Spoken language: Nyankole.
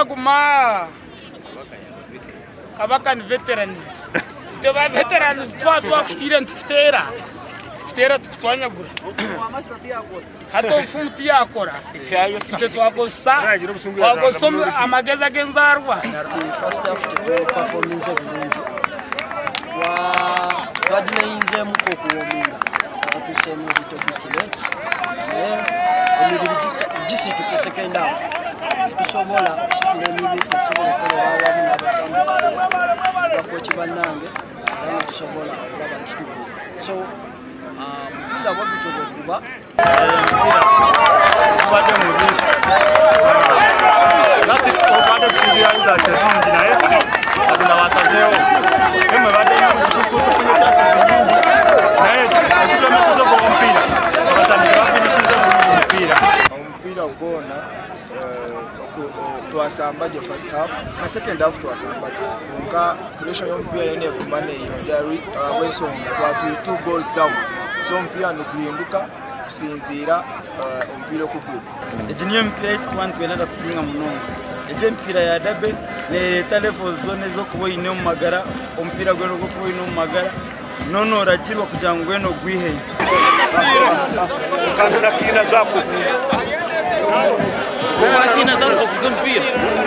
Baguma Kabaka ni veterans. Itwe ba veterans twaba twakutaire nitukuteera, tukuteera tukucwanyagura. Hati obufumu tiyakora, itwe twakozesa twakozesa amagezi ag'enzaarwa. First half tetupafominze bulungi twadinayinzemuku okuwominga tutuusemu little bit late naye emibiri gisituse second half tusobola okusitula emibiri netusobola okukolera awamu n'abasambi bakoki bannange era netusobola okulaba nti tugoba so omupiira bwegutyo bweguba. Gubadde mubi obadde tusuubira result ennungi naye Katonda wasazeewo emu ebadde nnungi tufunye chances nyingi naye ekitulemeseza okuba omupiira abasambi tebafinishize bulungi mupiira. Omupiira gwona twasamba gye first half na second half twasamba gye kwonka pressure y'omupiira yo neguma neyeyongyera ahabw'enshonga twaba turi two goals down so omupiira niguhinduka kusinziira omupiira oku guri. Egi niyo emipiira ei turikuba nitwenda kusinga munonga. Egi emipiira ya derby neereeta levels zoona ez'okuba oine omu magara, omupiira gwona ogu orikuba oine omu magara noona nooragirwa kugira ngu mbwenu ogwiheyo.